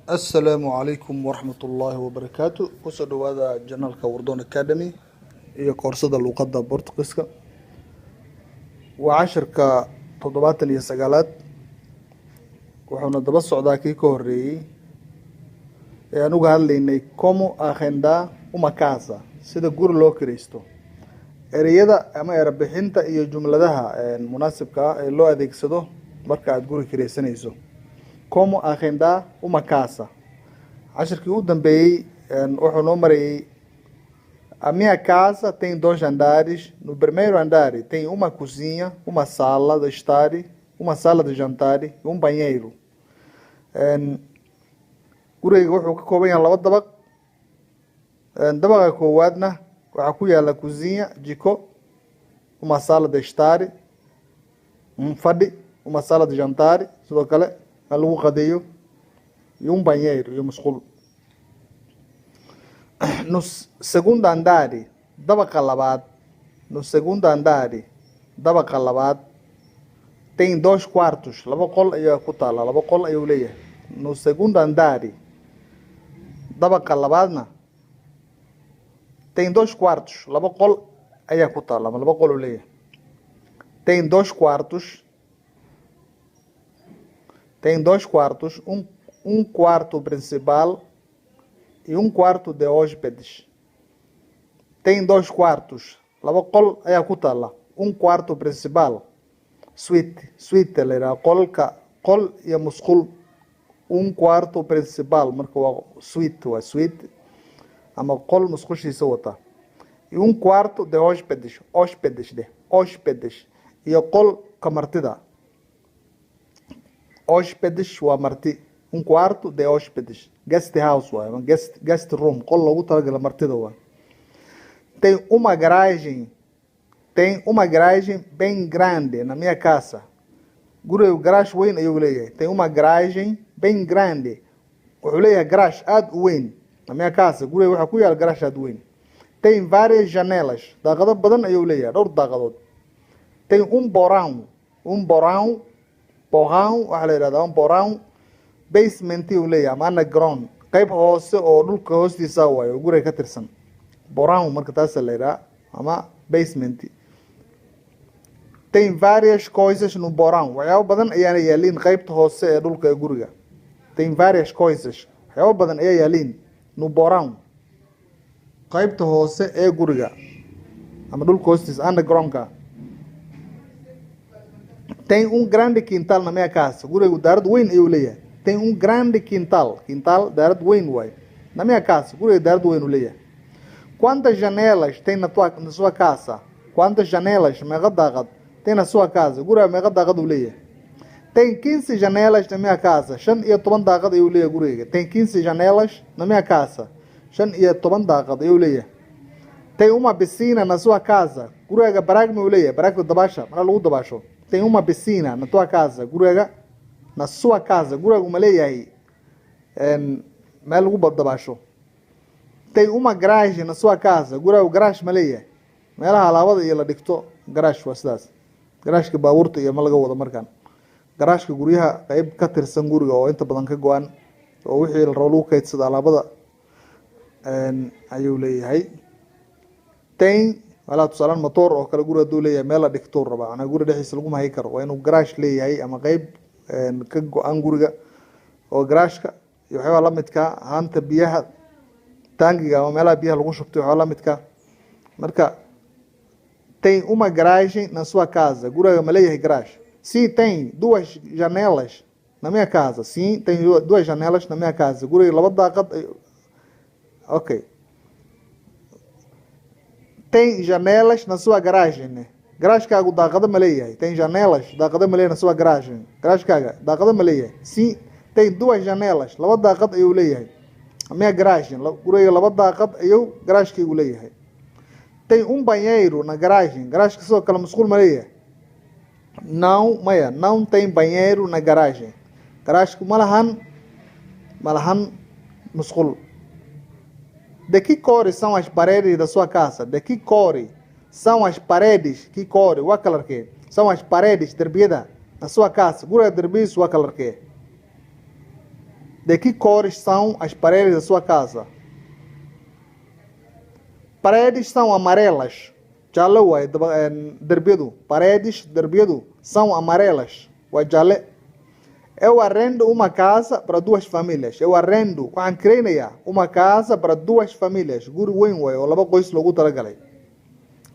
Asalaamu calaykum waraxmatullaahi wabarakaatu. Kusoo dhawaada channelka Wardoon Academy iyo koorsada luuqadda Bortugiska. Waa cashirka 79aad, wuxuuna daba socdaa kii ka horeeyey ee aan uga hadlaynay como arrendar uma casa, sida guri loo kiraysto, ereyada ama erebixinta iyo jumladaha munaasibka ah ee loo adeegsado marka aada guri kiraysanayso. Como arrendar uma casa. Cashirkii u dambeeyey wuxuu noo marayay: A minha casa tem dois andares. No primeiro andar tem uma cozinha, uma sala de estar, uma sala de jantar e um banheiro. Gurigayga wuxuu ka kooban yahay laba dabaq. Dabaqa koowaadna waxaa ku yaala cozinha, jiko, uma sala de estar, fadhi, uma sala de jantar, sidoo kale meel lagu qadeeyo, iyo um banheiro, iyo musqul. No segundo andar, dabaqa labaad, no segundo andar, dabaqa labaad, tem dois quartos, laba qol ayaa ku taala, laba qol ayuu leeyahay. No segundo andar, dabaqa labaadna, tem dois quartos, laba qol ayaa ku taala ama laba qol uu leeyahay. Tem dois quartos, tem dois quartos, um quarto principal e um quarto de hóspedes. Tem dois quartos, laba qol ayaa ku taala. Um quarto principal, suite, suite la yidhaha, qolka qol iyo musqul. Um quarto principal marka waa suite, waa suite ama qol musqushiisa wata. E um quarto de hóspedes, hóspedes dheh, hóspedes, iyo qol ka martida. Hóspedes waa marti. Um quarto de hóspedes, guest house waay ama guest room, qol loogu talagala martida waay. Tem uma garagem, tem uma garagem bem grande na minha casa. Guriga garaash weyn ayuu leeyahay. Tem uma garagem bem grande, wuxuu leeyahay garaash aada u weyn. Na minha casa, guriga waxaa ku yaala garaash aada u weyn. Tem várias janelas, daaqado badan ayuu leeyahay, dhowr daaqadood. Tem um porão, um porão, porão waxaa la yidhahdaa um porão, basement uu leeyahay ama underground, qayb hoose oo dhulka hoostiisa waayo oo guriga ka tirsan. Porão marka taasa la yidhaha ama basement. Tem várias coisas no porão, waxyaabo badan ayaana yaaliin qaybta hoose ee dhulka ee guriga. Tem várias coisas, waxyaabo badan ayaa yaaliin, no porão, qaybta hoose ee guriga ama dhulka hoostiisa, undergroundka. Tem um grande quintal na minha casa. Gurigu daarad weyn ayuu leeyahay. Tem um grande quintal, quintal daarad weyn waayo. Na minha casa, guriga daarad weyn uu leeyahay. Quantas janelas tem na sua casa? Quantas janelas, meeqa daaqad, tem na sua casa? Guriga meeqa daaqad uu leeyahay? Tem 15 janelas na minha casa. 15 daaqad ayuu leeyahay gurigayga. Tem 15 janelas na minha casa. 15 daaqad ayuu leeyahay. Tem uma piscina na sua casa? Gurigaaga baraag ma uu leeyahay? Baraagta dabaasha mana lagu dabaasho. Tem uma piscina na tua casa? Gurigaga, na sua casa, gurigaagu ma leeyahay meel lagu dabaasho? Tem uma garagem na sua casa? Gurigaagu garaash ma leeyahay? Meelaha alaabada iyo la dhigto, garaash waa sidaas. Garaashka baabuurta iyo ma laga wado markaan. Garaashka guryaha qeyb ka tirsan guriga oo inta badan ka go-an oo wixii la rabo lagu keydsado alaabada ayuu leeyahay. Tem walaa tusaalaan motor oo kale guri haduu leeyahay, meel la dhigtuu rabaa, manaa guri dhexdiisa laguma hay karo. Waa inuu garaash leeyahay ama qeyb ka go-an guriga oo garaashka iyo waxyaabaa lamidka, haanta biyaha, taangiga ama meelaha biyaha lagu shubtay, waxyaaba lamidka. Marka tem uma garagem na sua casa? Guriga ma leeyahay garaash? Sim, tem duas janelas na minha casa. Sim, tem duas janelas na minha casa. Guriga laba daaqad. Okay. Tem janelas na sua garagem, né? Garaashkaagu daaqado ma leeyahay? Tem janelas, daaqado ma leeyahay, na sua garagem? Garaashkaaga daaqado ma leeyahay? Sim, tem duas janelas, laba daaqad ayuu leeyahay. A minha garagem, guriga laba daaqad ayuu garaashkaygu leeyahay. Tem um banheiro na garagem? Garaashka sidoo kale musqul ma leeyahay? Não, maya, não tem banheiro na garagem. Garaashku ma lahan musqul. De que cores são as paredes da sua casa? De que cores são as paredes? Que cor? Waa kalarkee? São as paredes, derbiyada, na sua casa? Guriga derbiyadiisu waa kalarkee? De que cores são as paredes da sua casa? Paredes são amarelas. Jaalle waaye derbiyadu. Paredes, derbiyadu, são amarelas, waa jaalle. Eu arrendo uma casa para duas famílias. Eu arrendo, waxaan kiraynayaa, uma casa para duas famílias. Guri weyn waaye oo laba qoys loogu talagalay.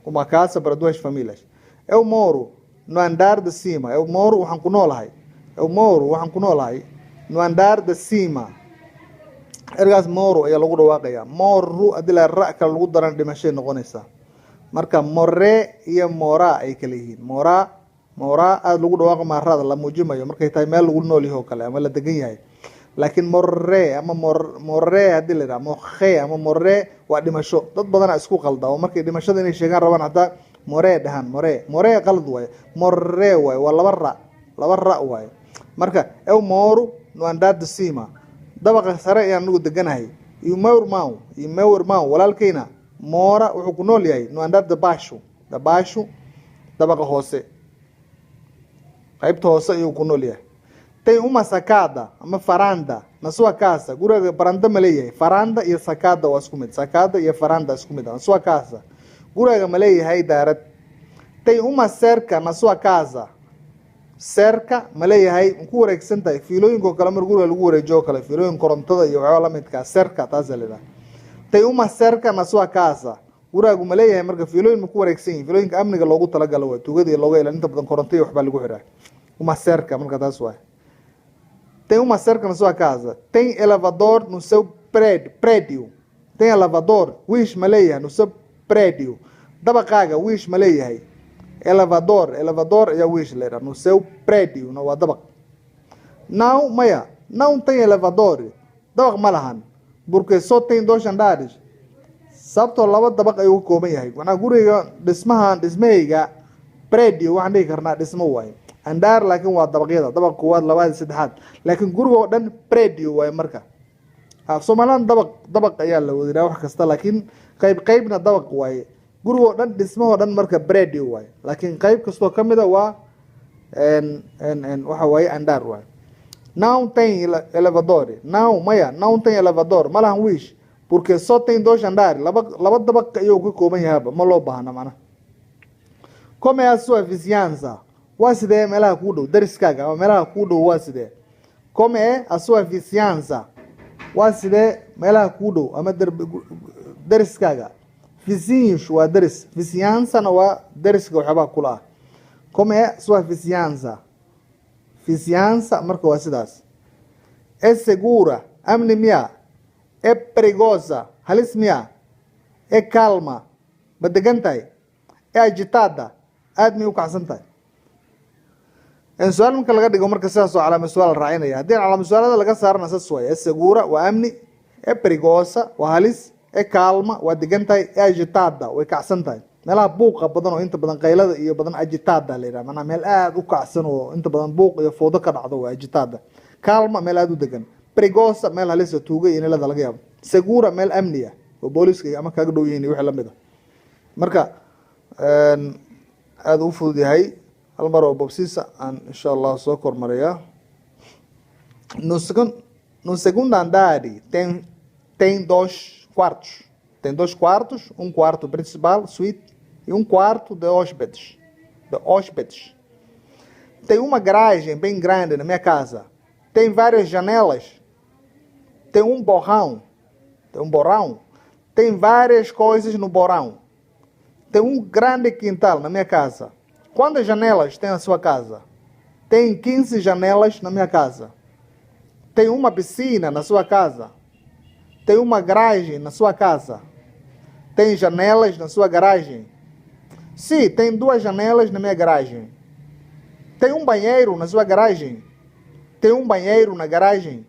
Uma casa para duas famílias. Eu moro no andar de cima. Eu moro, waxaan ku noolahay. Eu moro, waxaan ku noolahay, no andar de cima. Ergaas moro ayaa lagu dhawaaqaya. Moru haddii la ra kale lagu daran, dhimashay noqonaysaa. Marka more iyo mora ay kala yihiin. Mora, mora aada lagu dhawaaqo maarada la muujimayo markay tahay meel lagu nool yahay oo kale ama la degan yahay. Laakiin more ama more haddii la yidhaha, mohe ama more, waa dhimasho. Dad badanaa isku qalda oo markay dhimashada inay sheegaan rabaan hataa more dhahaan. More, more qalad waaye, more waaye, waa laba ra, laba ra waaye. Marka eu moro no andar de cima, dabaqa sare ayaan anigu deganahay. E o meu irmão, e meu irmão, walaalkayna, mora, wuxuu ku nool yahay, no andar de baixo, de baixo, dabaqa hoose, qaybta hoose ayuu ku nool yahay. Tem uma sacada ama varanda na sua casa? Guriga baranda ma leeyahay? Varanda iyo sacada waa isku mid. Sacada iyo varanda isku mid ah. Na sua casa, guriga ma leeyahay daarad? Tem uma cerca na sua casa? Cerca ma leeyahay, ma ku wareegsan tahay? Fiilooyinka oo kale mar guriga lagu wareejiyo oo kale, fiilooyin korontada iyo waxyaaba lamidkaa, cerca taasa la yidhaha. Tem uma cerca na sua casa? Gurigaagu ma leeyahay marka fiilooyin ma ku wareegsan yihin? Fiilooyinka amniga loogu talagalo waa tuugada iyo looga ilaalin, inta badan koronto iyo waxbaa lagu xiraa. Uma cerca marka taas waay. Tem uma cerca na sua casa? Tem elevador no seu prédio? Prédio, tem elevador, wiish ma leeyahay, no seu prédio? Dabaqaaga wiish ma leeyahay? Elevador, elevador ayaa wiish la yidhaha. No seu prédio na waa dabaq. Não, maya, não tem elevador, dabaq ma lahan, porque só tem dois andares, sababtoo laba dabaq ayuu ka kooban yahay. Macnaha guriga dhismahan, dhismahayga, prédio waxaan dhihi karnaa dhismo waaye. Andar laakiin waa dabaqyada, dabaq koowaad, labaad iyo saddexaad. Laakiin guriga oo dhan prédio waaye. Marka af Soomaaliyan dabaq dabaq ayaa la wadiraa wax kasta, laakiin qayb qaybna dabaq waaye. Guriga oo dhan, dhismahoo dhan marka prédio waaye, laakiin qayb kastoo kamid a waa n n n waxa waaye andar waaye. Não tem elevador. Não, maya, não tem elevador, ma lahan wiish, porque só tem dois andares, laba dabaq ayuu ka kooban yahaba, ma loo baahna macnaha. Como é a sua vizinhança? Waa sidee meelaha kuu dhow, dariskaaga ama meelaha kuu dhow waa sidee? Como é a sua vizinhança? Waa sidee meelaha kuu dhow ama dariskaaga? Vizinhos waa deris, vizinhançana waa deriska waxyaabaha kula ah. Como é a sua vizinhança? Vizinhança marka waa sidaas. É segura, amni miya? É perigosa, halis miya? É calma, ma degan tahay? É agitada, aad may u kacsan tahay? Su-aal marka laga dhigo marka sidaas oo calaama su-aal la raacinaya. Haddii calaama su-aalada laga saarana saas waay. É segura waa amni, é perigosa waa halis, é calma waa degan tahay, é agitada way kacsan tahay. Meelaha buuqa badan oo inta badan qaylada iyo badan agitada la yidhaha, macnaha meel aada u kacsan oo inta badan buuq iyo fowdo ka dhacdo waa agitada. Calma, meel aada u degan. Perigosa, meel halisa, tuuga iyo nilada laga yaabo. Segura, meel amni ah oo booliska iyo ama kaaga dhow yihiin iyo wixii lamid a. Marka aada u fudud yahay. Hal mar oo bobsiisa aan insha Allah soo kormarayaa. No segundo andar tem dois quartos. Tem dois quartos, um quarto principal, suíte, e um quarto de hóspedes. De hóspedes. Tem uma garagem bem grande na minha casa. Tem várias janelas. Tem um borrão. Tem um borrão. Tem várias coisas no borrão. Tem um grande quintal na minha casa. Quantas janelas tem a sua casa? Tem 15 janelas na minha casa. Tem uma piscina na sua casa. Tem uma garagem na sua casa. Tem janelas na sua garagem? Sim, tem duas janelas na minha garagem. Tem um banheiro na sua garagem? Tem um banheiro na garagem?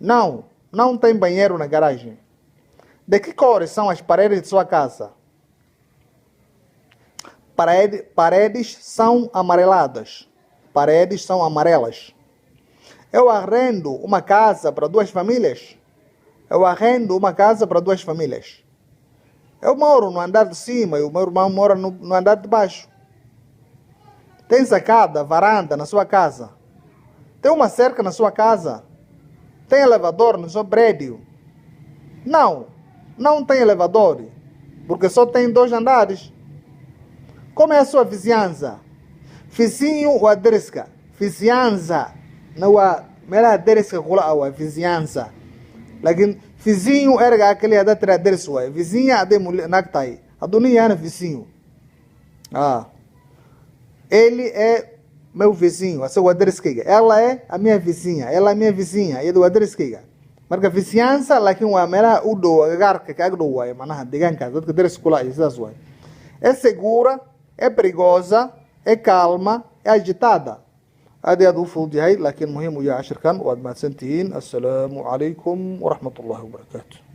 Não, não tem banheiro na garagem. De que cores são as paredes de sua casa? Paredes são amareladas. Paredes são amarelas. Eu arrendo uma casa para duas famílias. Eu arrendo uma casa para duas famílias. Eu moro no andar de cima e o meu irmão mora no andar de baixo. Tem sacada, varanda na sua casa? Tem uma cerca na sua casa? Tem elevador no seu prédio? Não, não tem elevador, porque só tem dois andares. Como é a sua vizinhança? Vizinho waa deriska. Vizinhança na waa meelaha deriska kula ah, waa vizinhança. Laakiin vizinho ereygaa keliya haddaad tiraa deris waaye. Vizinha hadday naag tahay, hadduu nin yahana vizinho. Ah, ele é meu vizinho, asaga waa deriskayga. Ela é a minha vizinha, ela é a minha vizinha, iyada waa deriskayga. Marka vizinhança laakiin waa meelaha u dhow, agagaarka ka ag dhow waaye, macnaha deegaankaas dadka deris kula iyo sidaas waaye. É segura, é perigosa, é calma, é agitada. Aad iyo aad u fudud yahay, laakiin muhiim u yahay cashirkan. Waad mahadsan tihiin. Assalaamu calaykum waraxmat ullahi wabarakaatu.